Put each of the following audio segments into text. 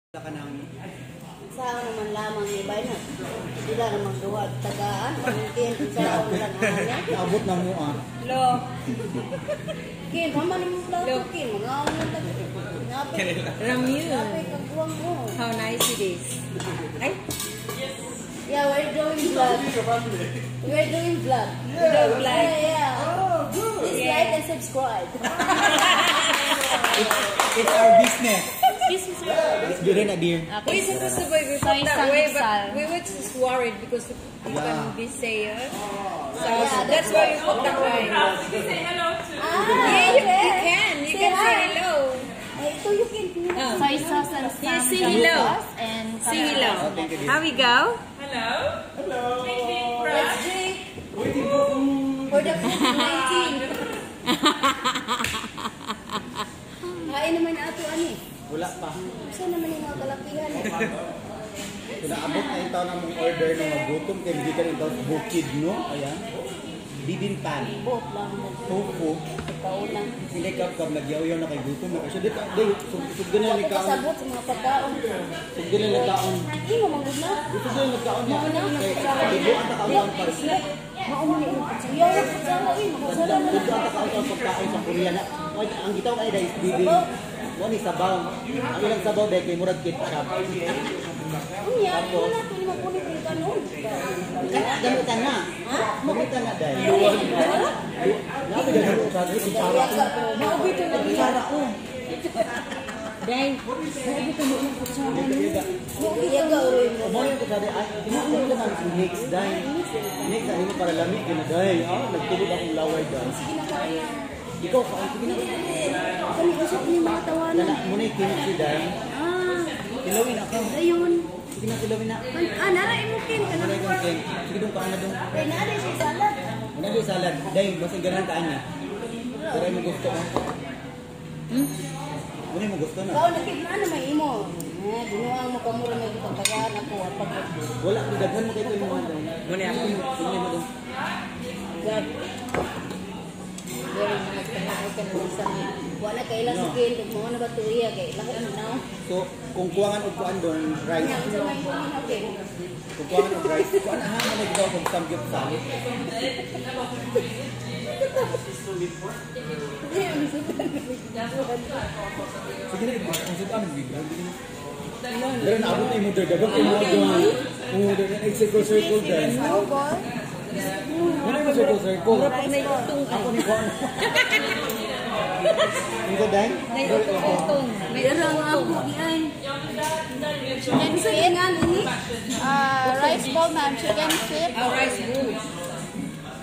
Ka ng Sao naman lamang ni Bay na. Sila naman duha tagaan, pamingkin, sao lang ano. Naabot na mo ah. Lo. Kin, mama naman plato, kin, mga ano taga. Napit, Ramune. napit kagwang mo. How nice it is. Ay, Yeah, we're doing vlog. We're doing vlog. we're doing vlog. Yeah. Please like and subscribe. It's our business. Excuse me, sir. It's good na, dear. We supposed to be, we put Soy that way, but samgyeopsal. we were just worried because you can be say, so Yeah, that's why we put that way. Ah, Yeah, you can. You Say can say hi. Hello. Ay, ito you can. Oh. Soy sauce and Yeah, say samgyeopsal hello. Sauce and Say hello. Oh, thank you, dear. How we go? Let's drink. For the COVID-19. Kain naman ato ani. Wala pa. Saan naman yung mga kalakihan eh? So, naabot na ito ng mong order ng magutom kay hindi ka rin ito sa bukid, no? Ayan. Bibintan. Buot lang mo. Tofu. Kaunang. Hindi kap kap nagyaw-yaw na kay gutom na kasi dito dai sugdan na Wala ni ko kaon. kasabot sa mga pagkaon. Sugdan na ni kaon. Hindi mo manggod na. Sugdan na kaon niya. Kay tibuan ta kaon pa. Mauna ni imong kutsara. Yaw kutsara eh. Makutsara na. Tibuan ta kaon ang pagkaon sa Korea na. Oy, ang gitaw kay dai is bibing. Mo ni sabaw. Ang ilang sabaw dai kay murag ketchup. Unya, wala to ni mapunit ni kanon. Gamitan na. Gamitan na dai. Nabi dai sa kutsara. Maubi to na. Kutsara ko. Dahil, maubi to mo ang kutsara. Iya ka uroy mo. Mo yung kutsara ay tinatawag na ang mix dai. Mix ani mo para lami gyud na dai. Ah, nagtubod akong laway dai. Sige na kaya. Ikaw kaon, sige na. Kani usok ni mga tawanan. Kana mo na yung kimchi dai. Ah, Kilawin ako. ayun. Sige na, kilawin na. Ah, nara imo kin Ano kana. na yung kin? Sige dong kaan na dong. Kay nara siya salad. Ano yung salad? Dai, basta ganahan kaan niya. Pero mo gusto ko. Muna mo gusto na. Kaon na kid na may imo. Eh, binuang mo kamura may gipagtagaan ako pag Wala, daghan mo kayo yung mga dong. Muna ako. Sige mo dong. God. Very nice ka na sa wala kay ilang sa kin mo na ba tuya kay lahi ano na. So, kung kuwangan og kuan dong rice, Nya unsa may kunin okay. kung kuwangan og rice, kuan ha mo nagdaw kog samgyupsal. Hindi ang sukan. Sige na, ang sukan bigla. Pero naabot na yung order, dagang kayo mga dong. Oo, dagang nag-circle circle dahil. Snowball. Wala yung circle circle. Mura pag naitutong Ako ay. ni kuan. Ikaw dahil? Naitutong. Pero ang ako di ay. Chicken Unsa feet. nga ni? Rice ball, ma'am. Chicken feet. Ah, rice bowl.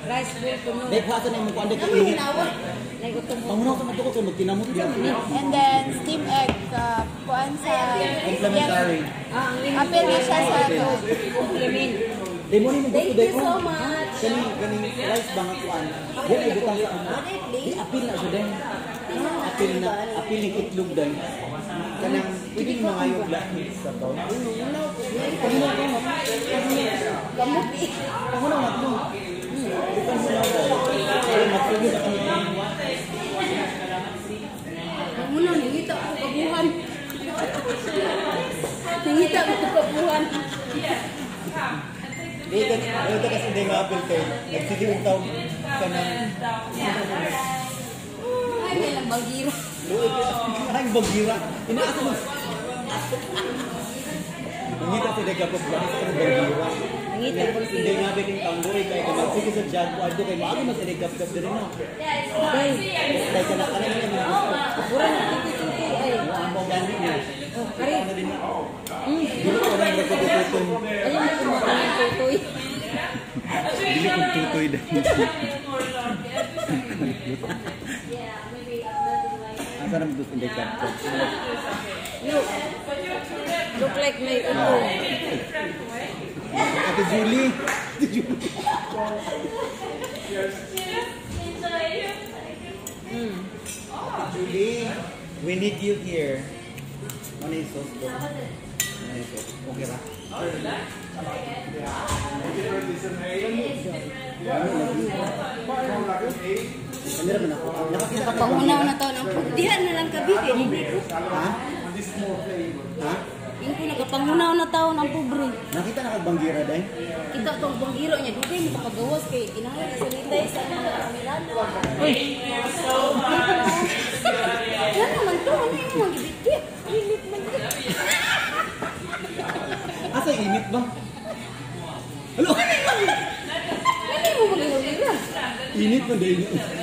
Rice bowl ko no. Dahil pasa na yung kuan dahil Ano kainit. hinawa? Naitutong mo. Pangunaw sa matuko kay magtinamot diyan. And then steam egg. Kuan sa Complementary. Ah, ang limit. Apil na siya sa ano. Complement. Dahil mo ni mo gusto Thank dahil you so much. Kaning kaning rice ba nga kuan? Yan ay butang sa ano. Di apil na siya dahil. Apil na, apil ng itlog dahil. Kanang pwedeng mga yung mix sa to. Pangunaw ka mo. Gamot eh. Pangunaw na to. Butang mo na dahil. Ay, magsugod ako nito. Muna nangita ko kabuhan. Nangita ko kabuhan. Dito kasi hindi nga apil kay nagsige yung tawag kanang Ay, may lang bagira. Luoy kay ay bagira. Inaasa mo. Nangita si Dega po sa bagira. Nangita ko Hindi nga biking tanggoy kay kay magsige sa jaguar do kay maagi mas inig kap diri no. Dahil, Dahil kana kana niya mo gusto. mura na tutoy ay. Mo gani niya. Oh, kare. Ano din na. Dili ko lang nagkatutong. Ayaw mo kumain ng tutoy. Dili ko tutoy dahil. Asa naman gusto hindi kap. Look. Look like may utong. Ate Julie. Ate Julie. Ate Julie, we need you here. Ano yung sauce ko? Ano yung sauce? Okay ra? Ano naman ako? Nakakita ka Pangunaw na to ng dihan na lang kabi kay hindi ko. Ha? Ha? Nagpangunaw na taon ang pobre. Nakita na kag banggira day. Kita tong banggiro niya dugay mo makagawas kay kinahanglan sanitize sa mga Milano. Uy. Yan naman to, ano yung mga gibitbit? Init man to. Asa init ba? Hello. Ano yung mga gibitbit? Init man day.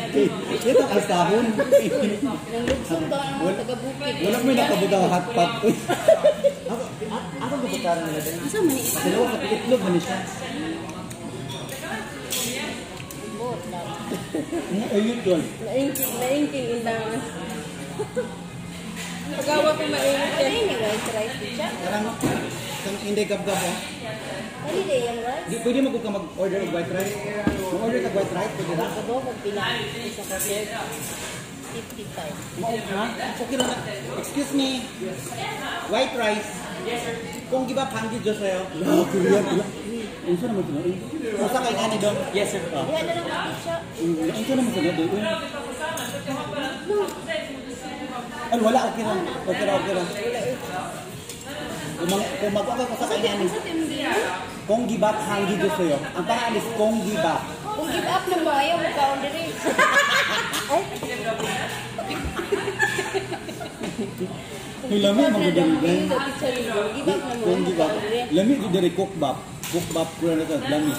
Okay. Ito ang sahon. Nang lugsong ba ang mga taga-bukid? Wala mo nakabutang hot pot. Ako ako gabutaran nila day. Asa man ni isa? Dalawa ka itlog man ni siya. Buot lang. Ayun doon. Naingking, naingking indangan. Pagawa ko mainit Ano yan. yung white rice di siya? Karang kang inday gabgab oh. Kani day yung rice? Di pwede mo ka mag-order og white rice. Mag-order ka white rice pwede ra. Kabaw kag pila isa ka serve. 55. Mao ha? Okay ra na. Excuse me. White rice. Yes sir. Kung giba panggi 주세요. Ah, Korean pala. Unsa naman to? Usa kay ngani dong? Yes sir. Oh. Diha na lang ang siya. Unsa naman to? Ay, wala okay ra. Okay ra, okay ra. Kung mag-order ka sa kay ngani. Unsa to yung gino? Kung giba panggi 주세요. Ang pangalan is Kong Giba. Kung give up na mo, ayaw mo kaon diri. Ay, May lami give up na magudari daw mo, guys. teacher, give up na mo, Kung ayaw mo giba. kaon diri. Lami jud diri cookbap. Cookbap ko na to, lami.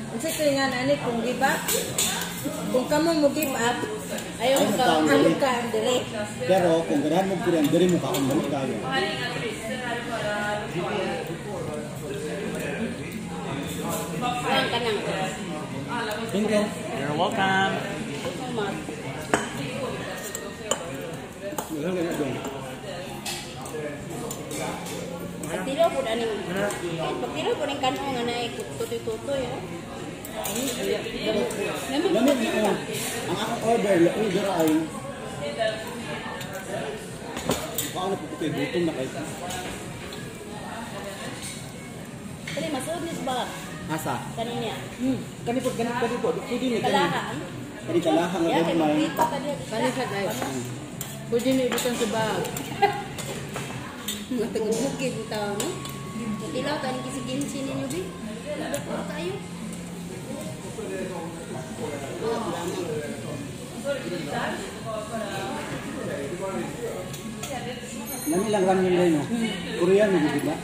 Unsa kay nga nani kung give up? Kung kamo mo give up, Ayaw mo Ayaw kaon mo diri. ayaw ka dire. Pero kung ganahan mo Korean, diri mo kaon lami kayo. Kuhaan ka nang. Thank you. You're welcome. So much. Wala ka na dong. Pagtilaw po aning pagtilaw po ning kanong nga naay tutoy-tutoy oh. Lami Lami niyo. Ang akong order, order ay Paano po kayo gutom na kayo? Kani masuod ni sa Asa? kaninya. Kani po, kani kani po. Pwede ni kani. Kalaha. Kani kalaha nga Ya kay gagmay. magprito ka diha. Kani siya guys. Pwede ni ibutang sa bag. Mga taga-bukid ang tao no. Tilaw ta ning kisi-kinsi ninyo bi. Puro kayo. Buot lamang. Lami lang ramen rin no. Korean mo di ba?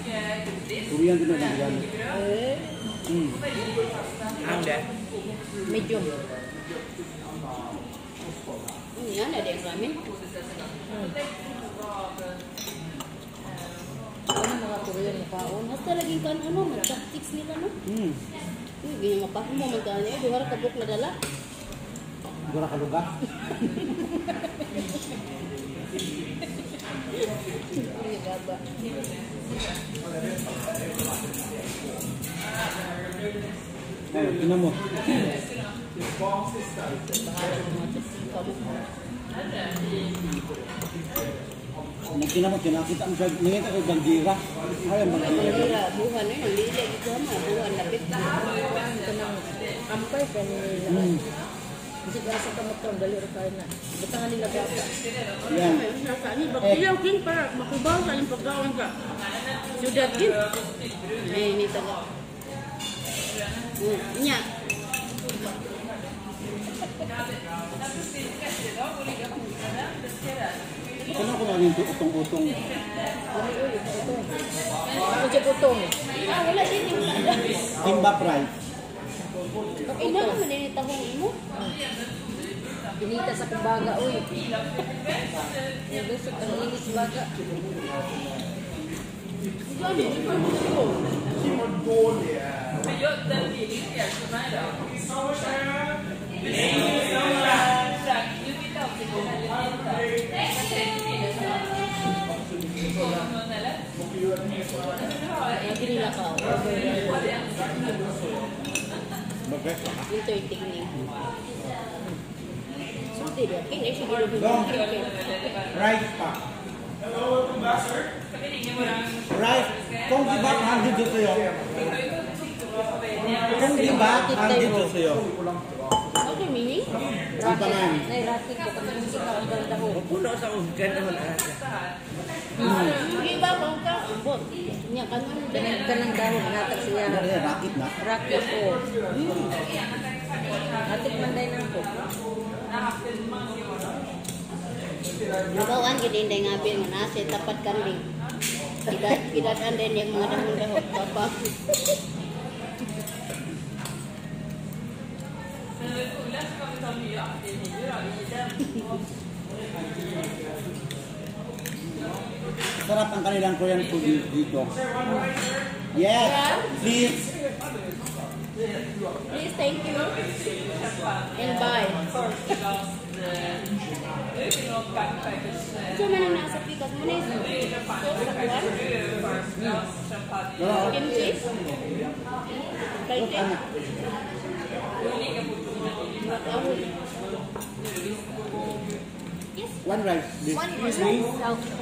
Korean din na gamit. Eh, Medium. Yan na din ramen. Ano mga Korean makaon? Basta laging kan ano, mag-chopsticks nila no. Uy, ganyan nga pa mo magkaan niya, duha ra ka buok na dala. Gura ka lugar. Uy, gaba. Oh, tingnan mo. Bahala ko mga chopstick ka mo. Nagkina mo, kinakita mo siya. Nangita ko banggira. Ay, ang banggira. Mangira, buhan na yun, ang lili dito ha, mga buhan lapit. Kuan ka ng ampay kani nila. Bisag asa ka magkaon dali ra kayo na. Butangan nila gata. Yan. Baktiyaw kin para makubaw sa inyong pagkaon ka. Siyudad kin. Ay, ini taga. Nya. Kano ko maging utong-utong. Ako siya putong. Ah, wala din yung wala. Kimbap rice. Eh, na naman din tahong imo. Binita sa kumbaga, uy. Lusot ang linis baga. Lagi nila ka. Entertaining. Sulti ba? Kini siguro Dong. Rice pa. Rice. Kung di ba hangi 주세요. Kung di ba hangi 주세요. Okay, meaning? Ang pangan. Nay, racket ko. Kasi ang ganda ko. Puno sa ugan naman. Give up Nga kanon. Kanang dahon hatag siya. Ano, racket na? Racket ko. Atik man day nako. Nabawaan gid inday nga apil nga nasa tapat kambing. Idat din yung mga dahon-dahon papa. Sarap ang kanilang Korean food dito. Yes! Please! Please, thank you. And bye. So, man ang nasa pikas mo na sauce sa kuwan? Kimchi? Kimchi? Yes. One rice, please. One rice. Okay.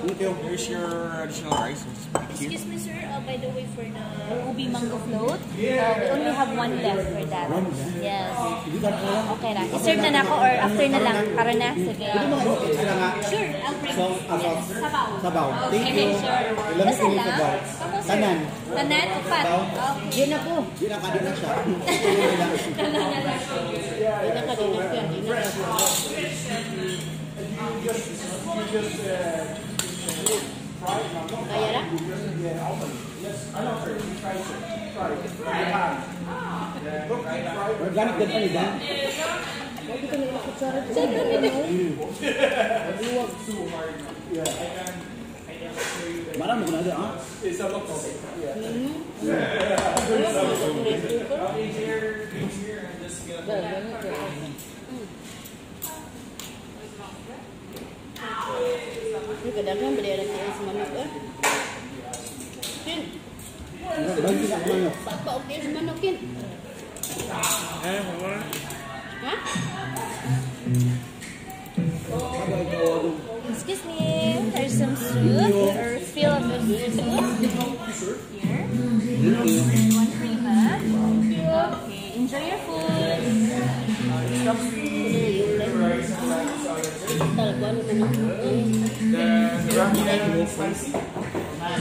Thank you. Here's your additional rice. Thank you. Excuse me, sir. By the way, for the ubi mango float, we only have one left for that. One left? Yes. Hindi ka na. Okay na. I-serve na nako or after na lang? Karon na? Sige. Pwede mo kayo extra nga. Sure, I'll bring. So, Yes. Sabaw. Sabaw. Okay, Thank you. sure. Lamig Basta yung lang. sabaw. Kamo, sir. Tanan. Tanan, upat. Sabaw. Okay. Di na ko. Di na ka, di na siya. Di na. Tanan na lang. Di na ka, di na ka, di na ka. Kaya ra? Organic din pa nila. Marami ko na dyan, ah. Yung kadaghan ba diyan ang sa manok eh? Kin, Bagi na manok. pa okay sa manok kin. Ha? Excuse me, there's some soup or fill of the soup here. And one for you, ma'am. Okay, enjoy your food. Talaga ano manok? The ramen spicy.